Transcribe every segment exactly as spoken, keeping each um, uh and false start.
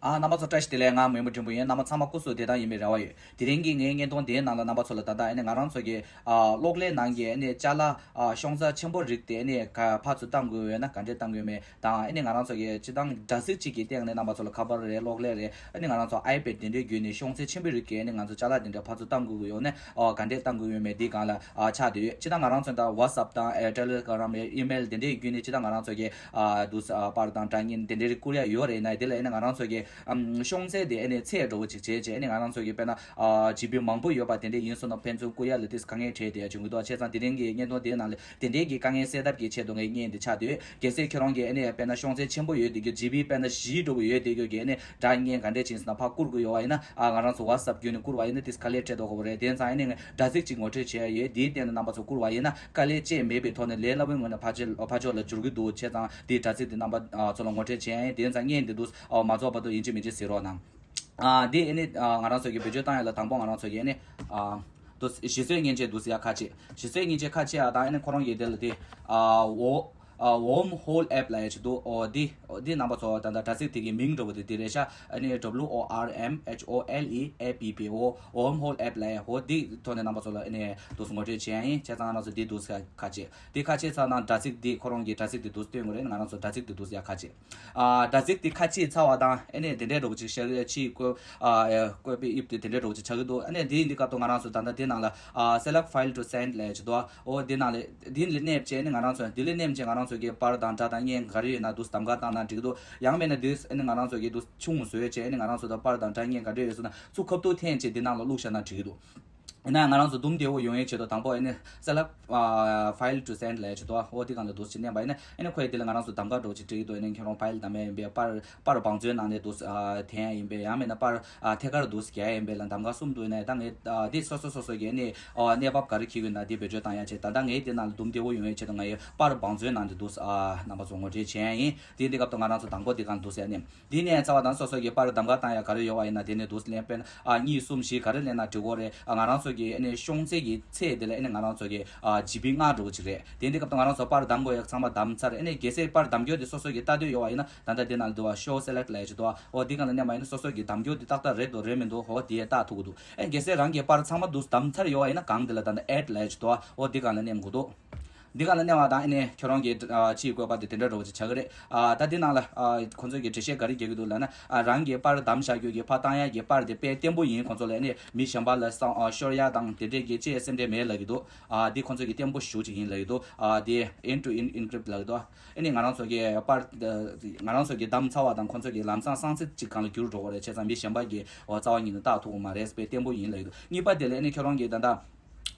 ཨ། རྣམ་པ་ཚོ་བཀྲ་ཤིས་བདེ་ལེགས། ང་མོན་མོ་སྒྲོན་པོ་ཡིན། རྣམ་པ་ཚང་མ་སྐུ་གཟུགས་བདེ་ཐང་ཡིན་པའི་རེ་བ་ཡོད། དེ་རིང་གི་ངའི་བརྙན་ཐུང་དེའི་ནང་ལ་རྣམ་པ་ཚོ་ལ་ད་ལྟ་ཨ་ནི་ང་རང་ཚོ་གི་ཨ་གློག་ཀླད་ནང་གི་ཨ་ནི་ཅ་ལག་ཨ་ཤོང་ཚད་ཆེན་པོ་རིགས་དེ་ཨ་ནི་ག་ཕར་ཚུར་བཏང་དགོས་ཡོད་ན་ག་འདྲས་བཏང་དགོས་མེད་དང་། ཨ་ནི་ང་རང་ཚོ་གི་སྤྱིར་བཏང་དྲ་ཚིགས་གཅིག་གི་སྟེང་ནས་རྣམ་པ་ཚོ་ལ་ཁ་པར་རེད། གློག་ཀླད་རེད། ཨ་ནི་ང་རང་ཚོ་ཨའི་པེ་ཌི་དེ་འདྲའི་བརྒྱུད་ནས་ཤོང་ཚད་ཆེན་པོའི་རིགས་ཀྱི་ཨ་ནི་ང་ཚོ་ཅ་ལག་དེ་འདྲ་ཕར་ཚུར་བཏང་དགོས་ཀྱི་ཡོད་ན་ཨ་ག་འདྲས་བཏང་དགོས་ཡོད་མེད་དེའི་སྒང་ལ་ཨ་ཆགས་བསྡད་ཡོད། སྤྱིར་བཏང་ང་རང་ཚོ་ད་ཝ་ཊི་སབ་དང་ཨེ་ཊེ་ལི་གྷི་རམ་རེད། ཨི་མེལ་དེ་འདྲའི་བརྒྱུད་ནས་སྤྱིར་བཏང་ང་རང་ཚོ་གི་ཨ་དུ་ཨ་པར་དང་སྒྲ་བརྙན་དེ་འདྲའི་རིགས་བསྐུར་ཡ་ཡོད་རེད། ཡིན་ནའི་དེ་ལ་ཨ་ནི་ང་རང་ཚོ་གི་ཨམ་ཤོང་ཚད་དེ་ཨ་ནི་ཚད་འདྲ་བོ་ཅིག་བྱས་བྱས། ཨ་ནི་ང་རང་ཚོ་གི་དཔེར་ན་ཨ་ཇི་བི་མང་པོ་ཡོད་པ་དེ་འདྲས་ཡིན་སོང་ན་ཕན་ཚུན་བསྐུར་ཡ་ལ་ཏིས་དཀའ་ངལ་འཕྲད་བསྡད་ཡ་བྱུང་གི་འདུག་བྱས་ཙང་དེ་རིང་གི་བརྙན་ཐུང་དེའི་ནང་ལ་དེ་འདྲའི་གི་དཀའ་ངལ་སེལ་ཐབས་ཀྱི་ཆེད་དུ་ངས་བརྙན་དེ་ཆགས་བསྡད་ཡོད། གལ་སྲིད་ཁྱེད་རང་གི་ཨ་ནི་དཔེར་ན་ཤོང་ཚད་ཆེན་པོ་ཡོད་བསྡད་རྒྱུ་ཇི་བི་དཔེར་ན་བཞི་འདྲ་བོ་ཡོད་བསྡད་རྒྱུ་གི་ཨ་ནི་སྒྲ་བརྙན་ག་འདྲས་ཅིག་ཡིན་ཟེར་ན་ཕར་བསྐུར་དགོས་ཡོད་པ་ཡིན་ན་ཨ་ང་རང་ཚོ་ཝ་ཊི་སབ་བརྒྱུད་ནས་བསྐུར་བ་ཡིན་ན་ཏིས་དཀའ་ལས་འཕྲད་མདོག་ཁ་པོ་རེད། དེ་ཙང་ཨ་ནི་དྲ་ཚིགས་ཅིག་ངོ་སྤྲོད་བྱས་ཡོད། དེའི་སྟེང་ནས་རྣམ་པ་ཚོ་བསྐུར་བ་ཡིན་ན་དཀའ་ལས་ཅི་མེད་པའི་ཐོག་ནས་ལས་སླ་པོའི་ངོས་ནས་ཕར་ཕྱོགས་ཕར་ཕྱོགས་ལ་འབྱོར་གྱི་འདུག་བྱས་ཙང་དེའི་དྲ་ཚིགས་དེ་རྣམ་པ་ཚོ་ལ་ངོ་སྤྲོད་བྱས་ཡིན། དེ་ཙང་བརྙན་དེ་འདུག་མ་རྫོགས་བར་དུ་ཡིན་གཅིག་མིན་གཅིག་གཟིགས་རོགས་གནང་། ཨ་དེ་ཨ་ནི་ང་རང་ཚོ་གི་བེད་སྤྱོད་བཏང་ཡ་ལ་དང་པོ་ང་རང་ཚོ་གི་ཨ་ནི་ཨ་དུ་ཞིག་གསོའི་མཉེན་ཆས་འདུག་ཡ་ཁ་ཕྱེ། ཞིག་གསོའི་མཉེན་ཆས་ཁ་ཕྱེ་ཡ་དང་ཨ་ནི་ཁོ་རང་གི་དེ་ལ་དེ་ཨ་འོ། ཨ་ཝོམ་ཧོལ་ཨེབ་ལབ་ཡ་ཅིག་འདུག་འོ་འདི་འདི་རྣམ་པ་ཚོ་ད་ལྟ་དྲ་ཚིགས་དེ་གི་མིང་འདྲ་བོ་དེ་འདི་རེད་ཤག་ཨ་ནི་W O R M H O L E A P P འོ་ཝོམ་ཧོལ་ཨེབ་ལབ་ཡ། འོ་འདི་ཐོག་ནས་རྣམ་པ་ཚོ་ལ་ཨ་ནི་འདུག་ངོ་སྤྲོད་བྱས་ཡིན། བྱས་ཙང་ང་རང་ཚོ་འདི་འདུག་ཁ་ཕྱེ། འདི་ཁ་ཕྱེ་ཚར་ན་དྲ་ཚིགས་འདི་ཁོ་རང་གི་དྲ་ཚིགས་འདི་འདུག་སྟོན་དགོས་རེད། ང་རང་ཚོ་དྲ་ཚིགས་འདི་འདུག་ཡ་ཁ་ཕྱེ། ཨ་དྲ་ཚིགས་འདི་ཁ་ཕྱེ་ཚར་བ་དང་ཨ་ནི་དེ་འདྲའི་འདྲ་བོ་ཅིག་ཤར་གི་ཕྱིའི་བཀོད་ཨ་བཀོད་པའི་དབྱིབས་དེ་དེ་འདྲའི་འདྲ་བོ་ཅིག་ཆགས་ཀྱི་འདུག་ཨ་ནི་འདི་འདི་སྐབས་དུ་ང་རང་ཚོ་ད་ལྟ་འདི་ནང་ལ་ཨ་select file to send ལབ་ཡ་ཅིག་འདུག་འོ་འདི་ནང་ལ་འདི་ལ་སླེབས་བྱས་ནི་ང་རང་ཚོ་འདི་ལ་སླེབས་བྱས་ང་རང་ཚོ་གི་པར་དང་སྒྲ་དང་བརྙན་ག་རེ་ཡོད་ན་འདུག་གདམ་ག་བཏང་ན་འགྲིག་གི་འདུག་ཡང་མིན་ན་འདི་ཨ་ནི་ང་རང་ཚོ་གི་འདུག་ཆུང་བཟོས་བྱས་ནི་ང་རང་ཚོ་ད་པར་དང་སྒྲ་བརྙན་ག་རེ་ཡོད་སོང་ན་ཚུར་ཁ་ཐུག་འཐེན་བྱས་འདི་ནང་ལ་བླུགས་བཞག་ན་འགྲིག་གི་འདུག་ཡིན་ན་ང་རང་ཚོ་འདུམ་བདེ་བོ་ཡོང་ཡའི་ཆེད་དུ་དང་པོ་ཨ་ནི་select file to send ལབ་ཡ་ཅིག་འདུག་འོ་འདི་སྒང་ལ་འདུག་སེ་མནན་པ་ཡིན་ན་ཨ་ནི་ཁོས་འདི་ལ་ང་རང་ཚོ་གདམ་ག་འདྲ་བོ་ཅིག་སྤྲད་ཀྱི་འདུག་ཨ་ནི་ཁྱེད་རང་ཕ་ཡིལ་བདམས་ཡ་ཡིན་པས་པར་པར་བང་མཛོད་ནང་ནས་འདུག་སེ་འཐེན་ཡ་ཡིན་པས། ཡང་མིན་ན་པར་ཐད་ཀར་འདུག་སེ་རྒྱག་ཡ་ཡིན་པས་ལ་གདམ་ག་གསུམ་འདུག་ཡིན་ན་ད་ངས་འདི་སོ་སོ་སོ་སོ་གི་ཨ་ནི་གནས་བབ་ག་རེ་འཁེལ་ཡོད་ན་འདི་བེད་སྤྱོད་བཏང་ཡ་བྱས། ད་ལྟ་ངས་འདི་ནང་ལ་འདུམ་བདེ་བོ་ཡོང་ཡའི་ཆེད་དུ་ངས་པར་བང་མཛོད་ནང་འདི་འདུག་སེ་རྣམ་པ་ཚོ་ངོ་སྤྲོད་བྱེད་ཡ་ཡིན། དེ་འདི་སྐབས་དུ་ང་རང་ཚོ་དང་པོ་འདི་སྒང་འདུག་སེ་ཨ་ནི། དེ་ནས་རྩ་བ་དང་སོ་སོ་གི་པར་གདམ་ག་བཏང་ཡ་ག་རེ་ཡོད་པ་ཡིན་ན་དེ་ནས་འདུག་སླེབས་པས་ཨ་གཉིས་གསུམ་བཞི་ག་རེ་སླེབས་ན་འགྲིག་གོ་རེད། ཨ་ང་རང་ཚོ་གི་ཨ་ནི་ཤོང་ཚད་ཀྱི་ཚད་དེ་ལ་ཨ་ནི་ང་རང་ཚོ་གི་ཨ་ཇི་བི་ལྔ་འདྲ་བོ་ཅིག་རེད། དེ་འདི་སྐབས་དུ་ང་རང་ཚོ་པར་གདམ་དགོས་ཡ་ཚང་མ་གདམ་ཚར། ཨ་ནི་གལ་སྲིད་པར་གདམ་རྒྱུ་དེ་སོ་སོ་གི་ལྟ་འདོད་ཡོད་པ་ཡིན་ན་ད་ལྟ་འདི་ནང་འདུག་བ་show select ལབ་ཡ་ཅིག་འདུག་བ། འོ་འདི་སྒང་ལ་མནན་པ་ཡིན་ན་སོ་སོ་གི་གདམ་རྒྱུ་དེ་ཏག་ཏག་རེད་འདུག་རེད་མི་འདུག་འོ་དེ་ཡ་བལྟ་ཐུབ་ཀྱི་འདུག་ཨ་ནི་གལ་སྲིད་རང་གི་པར་ཚང་མ་འདུག་གདམ་ཚར་ཡོད་པ་ཡིན་ན་སྒང་དེ་ལ་ད་ལྟ་add ལབ་ཡ་ཅིག་འདུག་བ། འོ་འདི་སྒང་ལ་མནན་དགོས་འདུག་འདི་ག་ལ་མནན་པ་དང་ཨ་ནི་ཁྱོད་རང་གི་ཨ་ཕྱིའི་བཀོད་པ་དེ་དེ་འདྲ་འདྲ་བོ་ཅིག་ཆགས་ཀྱི་རེད། ཨ་ད་འདི་ནང་ལ་ཨ་ཁོང་ཚོས་ཀྱི་འགྲེལ་བཤད་ག་རེ་རྒྱག་གི་འདུག་ལབ་ན། ཨ་རང་གི་པར་བདམས་བཞག་རྒྱུ་གི་ཕར་བཏང་ཡ་གི་པར་དེ་དཔེ་བརྟན་པོ་ཡིན། ཁོང་ཚོ་ལ་ཨ་ནི་མི་གཞན་པ་ལ་སང་ཨ་ཤོར་ཡ་དང་དེ་འདྲས་ཀྱི་ཅི་ཡ་སེམས་ཁྲལ་མེད་ལབ་ཀྱི་འདུག་ཨ་འདི་ཁོང་ཚོས་ཀྱི་བརྟན་པོ་ཞེ་པོ་ཅིག་ཡིན་ལབ་ཀྱི་འདུག་ཨ་དེ་end to end encrypt ལབ་ཀྱི་འདུག་ཨ་ནི་ང་རང་ཚོ་གི་པར་ང་རང་ཚོ་གི་བདམས་ཚར་བ་དང་ཁོང་ཚོ་གི་ལམ་སང་གསང་ཚིག་ཅིག་སྒང་ལ་འགྱུར་འགྲོ་གི་རེད། བྱས་ཙང་མི་གཞན་པ་གི་ཨོ་རྩ་བ་ཉིད་ནས་བལྟ་ཐུབ་ཀྱི་མ་རེད། དཔེ་བརྟན་པོ་ཡིན་ལབ་ཀྱི་འདུག་གཉིས་པ་དེ་ལ་ཨ་ནི་ཁྱོད་རང་གི་ད་ལྟ།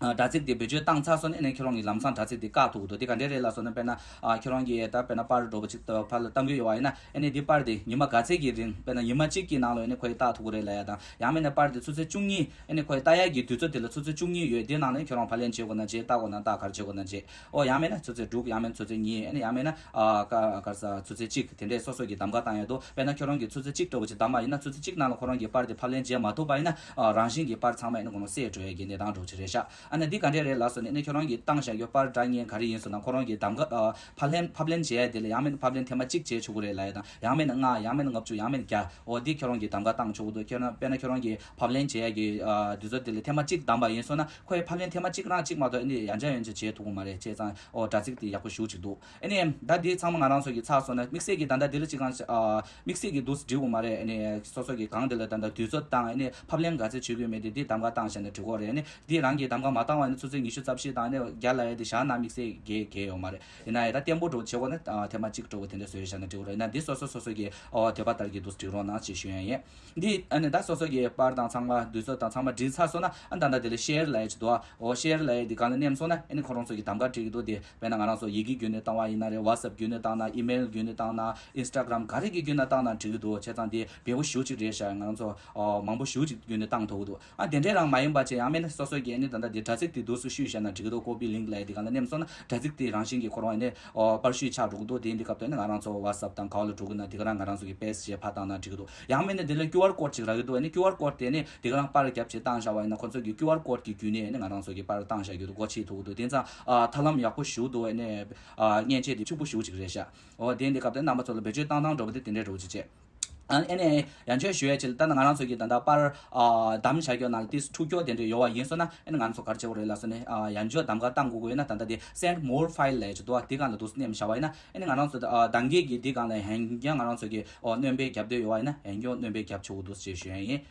ཨ་དྲ་ཚིགས་དེ་བེད་སྤྱོད་བཏང་ཚར་སོང་ན་ཨ་ནི་ཁྱེད་རང་གི་ལམ་སང་དྲ་ཚིགས་དེ་བཀག་ཐུབ་ཀྱི་འདུག་དེ་ག་འདྲས་རེད་ལབ་སོང་ན་དཔེར་ན་ཨ་ཁྱེད་རང་གི་ད་དཔེར་ན་པར་འདྲ་པོ་ཅིག་ཕར་ལ་བཏང་གི་ཡོད་པ་ཡིན་ན་ཨ་ནི་འདི་པར་དེ་ཉི་མ་ག་ཚད་ཀྱི་རིང་དཔེར་ན་ཉི་མ་གཅིག་གི་ནང་ལ་ཨ་ནི་ཁོས་བལྟ་ཐུབ་ཀྱི་རེད་ལབ་ཡ་དང་། ཡང་མིན་ན་པར་དེ་ཆུ་ཚོད་བཅུ་གཉིས་ཨ་ནི་ཁོས་བལྟ་ཡ་གི་དུས་ཚོད་དེ་ལ་ཆུ་ཚོད་བཅུ་གཉིས་ཡོད། དེ་ནང་ལ་ཁྱེད་རང་ཕབ་ལེན་བྱེད་དགོས་ན་བྱེད། བལྟ་དགོས་ན་བལྟ། ག་རེ་བྱེད་དགོས་ན་བྱེད། ཨོ་ཡང་མིན་ན་ཆུ་ཚོད་དྲུག་ཡང་མིན་ན་ཆུ་ཚོད་གཉིས་ཨ་ནི་ཡང་མིན་ན་ཨ་ག་ག་རེ་ཟ་ཆུ་ཚོད་གཅིག་དེ་འདྲས་སོ་སོ་གི་གདམ་ག་བཏང་ཡ་འདུག་དཔེར་ན་ཁྱེད་རང་གི་ཆུ་ཚོད་གཅིག་འདྲ་པོ་ཅིག་བདམས་པ་ཡིན་ན་ཆུ་ཚོད་གཅིག་ནང་ལ་ཁོ་རང་གི་པར་དེ་ཕབ་ལེན་བྱེད་མ་ཐུབ་པ་ཡིན་ན་ཨ་རང་བཞིན་གྱི་པར་ཚང་མ་ཨ་ནི་ཁོ་རང་བསད་འགྲོ་ཡ་གི་གནས་སྟངས་འདྲ་པོ་ཅིག་རེད་ཤག་ཨ་ནི་འདི་ག་འདྲས་རེད་ལབ་སོང་ན་ཨ་ནི་ཁྱེད་རང་གིས་བཏང་བཞག་རྒྱུ་པར་སྒྲ་བརྙན་ག་རེ་ཡིན་སོང་ན་ཁོ་རང་གི་གདམ་ག་ཨ་ཕབ་ལེན་ཕབ་ལེན་བྱེད་ཡ་དེ་ལ་ཡང་མིན་ན་ཕབ་ལེན་ཐེངས་མ་གཅིག་བྱེད་ཆོག་གི་རེད་ལབ་ཡ་དང་། ཡང་མིན་ན་ལྔ། ཡང་མིན་ན་ལྔ་བཅུ། ཡང་མིན་ན་བརྒྱ། འོ་འདི་ཁྱེད་རང་གིས་གདམ་ག་བཏང་ཆོག་གི་འདུག་ཁྱེད་རང་དཔེར་ན་ཁྱེད་རང་གི་ཕབ་ལེན་བྱེད་ཡ་གི་ཨ་དུས་ཚོད་དེ་ལ་ཐེངས་མ་གཅིག་བདམས་པ་ཡིན་སོང་ན་ཁོས་ཕབ་ལེན་ཐེངས་མ་གཅིག་རང་གཅིག་མ་གཏོགས་ཨ་ནི་ཡང་བསྐྱར་ཡང་བསྐྱར་བྱེད་ཐུབ་ཀྱི་མ་རེད། བྱས་ཙང་ཨོ་དྲ་ཚིགས་དེ་ཡག་པོ་ཞེ་པོ་ཅིག་འདུག་ཨ་ནི་ད་འདི་ཚང་མ་ང་རང་ཚོ་གི་ཚར་སོང་ན་དམིགས་བསལ་གྱི་ད་ལྟ་འདི་ལ་ཅིག་གང་ཨ་དམིགས་བསལ་གྱི་འདུག་སེ་འགྲིག་གི་མ་རེད། ཨ་ནི་སོ་སོ་གི་སྒང་དེ་ལ་ད་ལྟ་དུས་ཚོད་དང་ཨ་ནི་ཕབ་ལེན་ག་ཚད་བྱེད་དགོས་མེད་དེ་འདི་གདམ་ག་བཏང་བཞག་ན་འགྲིག་གི་རེད། ཨ་ནི་འདི་རང་གིས་གདམ་ག་མ་བཏང་བ་ཡིན་ན་ཆུ་ཚོད་ཉི་ཤུ་རྩ་བཞི་དང་ཨ་ནི་བརྒྱ་ལབ་ཡ་དེ་བཞག་ན་དམིགས་བསལ་གྱི་གལ་ཡོད་མ་རེད། ཡིན་ན་ཡང་ད་བརྟན་པོ་འདྲ་བོ་བྱེད་དགོས་ན་ཨ་ཐེངས་མ་གཅིག་འདྲ་བོ་དེ་འདྲ་བཟོས་བཞག་ན་འགྲིག་གི་རེད། ཡིན་ན་འདི་སོ་སོ་སོ་སོ་གི་ཨོ་འདོད་པ་ལྟར་གྱི་འདུག་སེ་འགྲིག་རོགས་གནང་ཞེས་ཞུ་ཡ་ཡིན། འདི་ཨ་ནི་ད་སོ་སོ་གི་པར་དང་ཚང་མ་དུས་ཚོད་དང་ཚང་མ་འགྲིག་ཚར་སོང་ན་ཨ་ད་ལྟ་དེ་ལ་ཤེར་ལབ་ཡ་ཅིག་འདུག་ཨོ་ཤེར་ལབ་ཡ་དེ་སྒང་ལ་མནན་སོང་ན་ཨ་ནི་ཁོ་རང་ཚོ་གི་གདམ་ག་འགྲིག་གི་འདུག་དེ་དཔེར་ན་ང་རང་ཚོ་ཡི་གེ་བརྒྱུད་ནས་བཏང་བ་ཡིན་ན་རེད། ཝ་ཊི་སབ་བརྒྱུད་ནས་བཏང་ན་ཨི་མེལ་བརྒྱུད་ནས་བཏང་ན་ཨིན་སི་ཊ་གྷི་རམ་ག་རེ་གི་བརྒྱུད་ནས་བཏང་ན་འགྲིག་གི་འདུག་བྱས་ཙང་དེ་འབེལ་པོ་ཞེ་པོ་ཅིག་རེད་ཤག་ང་རང་ཚོ་ཨོ་མང་པོ་ཞེ་པོ་ཅིག་བརྒྱུད་ནས་བཏང་ཐུབ་ཀྱི་འདུག་ཨ་དེ་འདྲས་རང་མ་ཡིན་པ་བྱས་ཡང་མིན་ན་སོ་སོ་གི་ཨ་ནི་ད་ལྟ་དེ་དྲ་ཚིགས་དེ་འདུག་སེ་བཤུས་བཞག་ན་འགྲིག་གི་འདུག་ཀོ་པི་ལིང་ཀི་ལབ་ཡ་དེ་སྒང་ལ་མནན་སོང་ན་དྲ་ཚིགས་དེ་རང་བཞིན་གྱིས་ཁོ་རང་ཨ་ནི་ཨོ་པར་བཤུས་ཆགས་འགྲོ་གི་འདུག་དེ་འདི་སྐབས་དུ་ཨ་ནི་ང་རང་ཚོ་ཝ་ཊི་སབ་དང་ག་བ་ལ་འགྲོ་གི་ན་དེ་ག་རང་ང་རང་ཚོ་གི་པེ་སི་ཊི་བྱས་ཕར་བཏང་ན་འགྲིག་གི་འདུག་ཡང་མིན་ན་དེ་ལ་ཀིའུ་ཨར་ཀོཌ་ཅིག་རག་གི་འདུག་ཨ་ནི་ཀིའུ་ཨར་ཀོཌ་དེ་ནི་དེ་ག་རང་པར་རྒྱབ་བྱས་བཏང་བཞག་པ་ཡིན་ན་ཁོ་ཚོ་གི་ཀིའུ་ཨར་ཀོཌ་གི་བརྒྱུད་ནས་ཨ་ནི་ང་རང་ཚོ་གི་པར་བཏང་བཞག་རྒྱུ་འདུག་སྒོ་ཕྱེ་ཐུབ་གི་འདུག་དེ་ཙང་ཨ་ཐབས་ལམ་ཡག་པོ་ཞེ་པོ་འདུག་ཨ་ནི་ཨ་མཉེན་ཆས་དེ་ཕྱུག་པོ་ཞེ་པོ་ཅིག་རེད་ཤག་ཨོ་དེ་འདི་སྐབས་དུ་རྣམ་པ་ཚོ་ལ་བེད་སྤྱོད་བཏང་སྟངས་འདྲ་པོ་དེ་དེ་འདྲས་འདྲ་པོ་ཅིག་བྱས། ཨ་ཨེ་ནས་ཡང་ཆོས་ཞུ་ཡ་ཆེད་ད་ནང་ང་རང་ཚོ་གི་ད་ལྟ་པར་ཨ་བདམས་བྱ་རྒྱུ་ནང་ལ་ཏིས་འཁྲུག་རྒྱུ་དེ་འདྲ་ཡོད་པ་ཡིན་སོང་ན་ཨེ་ནས་ང་རང་ཚོ་ག་རེ་བྱེད་དགོས་རེད་ལབ་སོང་ན། ཨ་ཡང་ཆོས་གདམ་ག་བཏང་དགོས་ཀྱི་ཡོད་ན་ད་ལྟ་དེ་send more file ལབ་ཡ་ཅིག་འདུག་པ། དེ་སྒང་ལ་འདུག་སེ་མནན་བཞག་པ་ཡིན་ན་ཨེ་ནས་ང་རང་ཚོ་ཨ་ད་གིན་གི་དེ་སྒང་ལ་ཡང་བསྐྱར་ང་རང་ཚོ་གི་ཨོ་སྣོན་པ་རྒྱབ་འདོད་ཡོད་པ་ཡིན་ན་ཡང་བསྐྱར་སྣོན་པ་རྒྱབ་ཆོག་གི་འདུག་ཅེས་ཞུ་ཡ་ཡིན།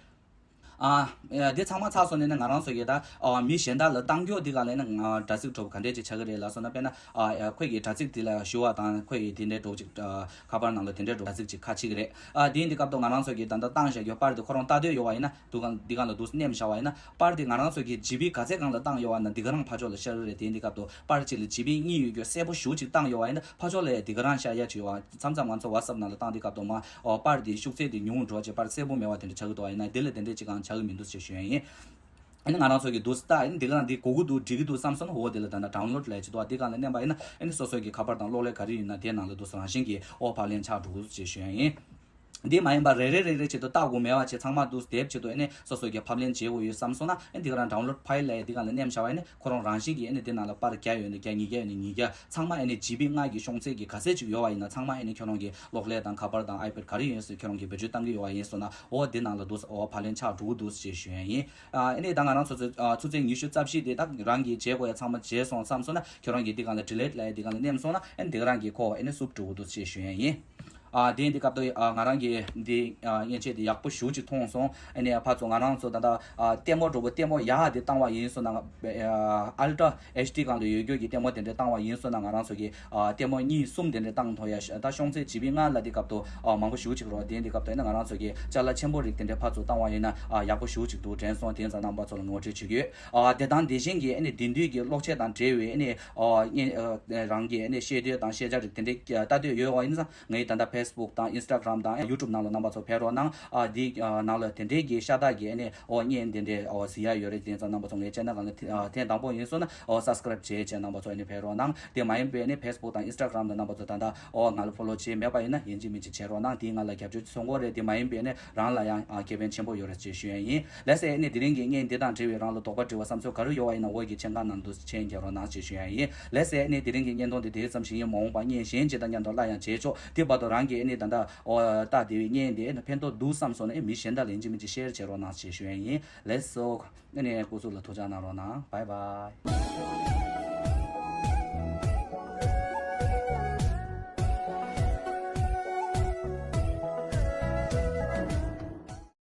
ཨ་དེ་ཚང་མ་ཚར་སོང་ནས་ནི་ང་རང་ཚོ་གི་ད་ཨ་མི་གཞན་དག་ལ་བཏང་རྒྱུ་དེ་སྒང་ལ་ནི་ང་དྲ་ཚིགས་གྲུབ་ག་འདྲས་ཅིག་ཆགས་ཀྱི་རེད་ལབ་སོང་ན། དཔེར་ན་ཨ་ཁོས་ཀྱི་དྲ་ཚིགས་དེ་ལ་ཞུ་བ་དང་ཁོས་ཀྱི་དེ་འདྲའི་གྲུབ་ཅིག་ཨ་ཁ་པར་ནང་ལ་དེ་འདྲའི་གྲུབ་དྲ་ཚིགས་ཅིག་ཁ་ཕྱེ་གི་རེད། ཨ་དེ་འདི་སྐབས་དུ་ང་རང་ཚོ་གི་ད་ལྟ་བཏང་བཞག་རྒྱུ་པར་དེ་ཁོ་རང་ལྟ་འདོད་ཡོད་པ་ཡིན་ན་དུ་གང་འདི་གང་ལ་འདུག་སེ་མནན་བཞག་པ་ཡིན་ན་པར་དེ་ང་རང་ཚོ་གི་ཇི་བི་ག་ཚད་གང་ལ་བཏང་ཡོད་པ་ན་འདི་ག་རང་ཕར་ཕྱོགས་ལ་ཤར་གི་རེད། དེ་འདི་སྐབས་དུ་པར་གཅིག་ལ་ཇི་བི་གཉིས་ཡོད་རྒྱུ་གསལ་པོ་ཞེ་པོ་ཅིག་བཏང་ཡོད་པ་ཡིན་ན་ཕར་ཕྱོགས་ལ་འདི་ག་རང་ཤར་ཡ་ཅིག་ཡོད་པ། མཚམས་མཚམས་ང་ཚོ་WhatsApp ནང་ལ་བཏང་དུས་སྐབས་དུ་མ་ཨོ་པར་དེ་ཤུགས་ཚད་དེ་ཉུང་འགྲོ་བྱས་པར་གསལ་པོ་མེད་པ་དེ་འདྲ་ཆགས་ཀྱི་འདུག་པ་ཡིན་ན་དེ་ལ་དེ་འདྲས་ཅིག་གང་ཆགས་ཀྱི་མི་འདུག་ཅེས་ཞུ་ཡ་ཡིན། ཨ་ནི་ང་རང་ཚོ་གི་འདུག་སེ་ད་ཨ་ནི་འདི་ག་རང་འདི་དགོས་ཀྱི་འདུག་འགྲིག་གི་འདུག་བསམ་སོང་ན་འོ་དེ་ལ་ད་ལྟ་download ལབ་ཡ་ཅིག་འདུག་པ། དེ་སྒང་ལ་མནན་པ་ཡིན་ན་ཨ་ནི་སོ་སོ་གི་ཁ་པར་དང་གློག་ཀླད་ག་རེ་ཡིན་ན་དེ་ནང་ལ་འདུག་སེ་རང་བཞིན་གྱིས་ཨོ་ཕབ་ལེན་ཆགས་འགྲོ་གི་འདུག་ཅེས་ཞུ་ཡ་ཡིན། འདི་མ་ཡིན་པ་རེ་རེ་རེ་རེ་བྱེད་དུ་ལྟ་དགོས་མེད་པ་བྱེད་ཚང་མ་འདུག་སེ་དེབ་བྱེད་དུ་ཨ་ནི་སོ་སོ་གི་ཕབ་ལེན་བྱེད་དགོས་ཡོད་བསམ་སོང་ན་ཨ་ནི་འདི་ག་རང་download file ལབ་ཡ་འདི་སྒང་ལ་མནན་བཞག་པ་ཡིན་ན་ཁོ་རང་རང་བཞིན་གྱིས་ཨ་ནི་འདི་ནང་ལ་པར་བརྒྱ་ཡོད་ན་བརྒྱ། ཉིས་བརྒྱ་ཡོད་ན་ཉིས་བརྒྱ་ཚང་མ་ཨ་ནི་ཇི་བི་ལྔ་གི་ཤོང་ཚད་ཀྱི་ག་ཚད་ཅིག་ཡོད་པ་ཡིན་ན་ཚང་མ་ཨ་ནི་ཁྱོད་རང་གི་གློག་ཀླད་དང་ཁ་པར་དང་iPad ག་རེ་ཡོད་སྲིད་ཁྱོད་རང་གི་བེད་སྤྱོད་བཏང་གི་ཡོད་པ་ཡིན་སོང་ན་འོ་འདི་ནང་ལ་འདུག་སེ་ཨོ་ཕབ་ལེན་ཆགས་འགྲོ་གི་འདུག་ཅེས་ཞུ་ཡ་ཡིན། ཨ་ནི་ད་ང་རང་ཚོ་ཚོ་ཨ་ཆུ་ཚོད་ཉི་ཤུ་རྩ་བཞི་དེ་ད་རང་གི་བྱེད་དགོས་ཡ་ཚང་མ་བྱས་སོང་བསམ་སོང་ན་ཁྱོད་རང་གི་འདི་སྒང་ལ་delete ལབ་ཡ་འདི་སྒང་ལ་མནན་སོང་ན་ཨ་ནི་འདི་ག་རང་གི་ཁོ་ཨ་ནི་བསུབ་འགྲོ་གི་འདུག་ཅེས་ཞུ་ཡ་ཡིན། ཨ་དེ་འདི་སྐབས་དུ་ཨ་ང་རང་གི་འདི་ཨ་མཉེན་ཆས་འདི་ཡག་པོ་ཞེ་པོ་ཅིག་མཐོང་སོང་། ཨ་ནི་ཕར་ཚུར་ང་རང་ཚོ་ད་ལྟ་ཨ་ལྟད་མོ་འགྲོ་པོ་ལྟད་མོ་ཡག་འདི་བཏང་བ་ཡིན་སོང་ན་ཨ་Ultra HD སྒང་ལ་ཡོད་རྒྱུ་གི་ལྟད་མོ་དེ་འདྲ་བཏང་བ་ཡིན་སོང་ན་ང་རང་ཚོ་གི་ཨ་ལྟད་མོ་གཉིས་གསུམ་དེ་འདྲ་བཏང་ཐུབ་ཡ་ཤ་ད་ཤོང་ཚད་ཇི་བི་ལྔ་ལ་འདི་སྐབས་དུ་ཨ་མང་པོ་ཞེ་པོ་ཅིག་རེད། དེ་འདི་སྐབས་དུ་ཨ་ནི་ང་རང་ཚོ་གི་ཅ་ལག་ཆེན་པོ་རིགས་དེ་འདྲ་ཕར་ཚུར་བཏང་བ་ཡིན་ན་ཨ་ཡག་པོ་ཞེ་པོ་ཅིག་འདུག་དྲན་སོང་། དེ་ཡིན་ཙང་རྣམ་པ་ཚོ་ལ་ངོ་སྤྲོད་བྱེད་ཀྱི་ཡོད། ཨ་དེ་དང་དེ་བཞིན་གྱི་ཨ་ནི་དེང་དུས་ཀྱི་གློག་ཆས་དང་འབྲེལ་བའི་ཨ་ནི་ཨ་རང་གི་ཨ་ནི་བཤད་དོན་དང་ཤེས་བྱ་རིགས་དེ་འདྲ་ལྟ་འདོད་ཡོད་པ་ཡིན་ཙང་། ངའི་ད་ལྟ་Facebook དང་Instagram དང་YouTube ནང་ལ་རྣམ་པ་ཚོ་ཕེབས་རོགས་གནང་། ཨ་འདི་ཨ་ནང་ལ་དེ་འདྲའི་གི་ཤ་སྟག་གི་ཨ་ནི་ཨོ་བརྙན་དེ་འདྲའི་ཨོ་གཟིགས་ཡ་ཡོད་རེད། དེ་ཙང་རྣམ་པ་ཚོ་ངའི་channel སྒང་ལ་ཐེ་ཨ་ཐེངས་དང་པོ་ཡིན་སོང་ན་ཨོ་subscribe བྱེད་བྱས་རྣམ་པ་ཚོ་ཨ་ནི་ཕེབས་རོགས་གནང་། དེ་མ་ཡིན་པའི་ཨ་ནི་Facebook དང་Instagram ལ་རྣམ་པ་ཚོ་ད་ལྟ་ཨོ་ང་ལ་follow བྱས་མེད་པ་ཡིན་ན་ཡིན་གཅིག་མིན་གཅིག་བྱེད་རོགས་གནང་། དེ་ང་ལ་རྒྱབ་སྐྱོར་གྱི་ཚོད་དགོས་རེད། དེ་མ་ཡིན་པའི་ཨ་ནི་རང་ལ་ཡང་ཨ་ཁེ་ཕན་ཆེན་པོ་ཡོད་རེད་ཅེས་ཞུ་ཡ་ཡིན། ལགས་སེ། ཨ་ནི་དེ་རིང་གི་བརྙན་འདི་དང་འབྲེལ་བའི་རང་ལ་དོགས་པ་དྲི་བ་བསམ་ཚུལ་ག་རེ་ཡོད་པ་ཡིན་ན་འོག་གི་མཆན་ཁང་ནང་དུ་མཆན་རྒྱག་རོགས་གནང་ཞེས་ཞུ་ཡ་ཡིན། ལགས་སེ། ཨ་ནི་དེ་རིང་གི་བརྙན་ཐུང་འདི་དེ་ཙམ་ཞིག་ཡིན། མ་འོངས་པ་བརྙན་གཞན་ཅིག་དང་མཉམ་དུ་སླར་ཡང་མཇལ་ཆོག་དེ་བར་དུ་རང་གིས་ཨ་ནི་ད་ལྟ་ཨོ་ལྟ་བདེ་བའི་བརྙན་འདི་ཨ་ནི་ཕན་ཐོགས་འདུག་བསམ་སོང་ན་ཨེ་མི་གཞན་དག་ལ་ཡིན་གཅིག་མིན་གཅིག་share བྱེད་རོགས་གནང་ཞེས་ཞུ་ཡ་ཡིན། ལགས་སོ། ཨ་ནི་སྐུ་གཟུགས་ལ་ཐུགས་ཅག་གནང་རོགས་གནང་། Bye bye།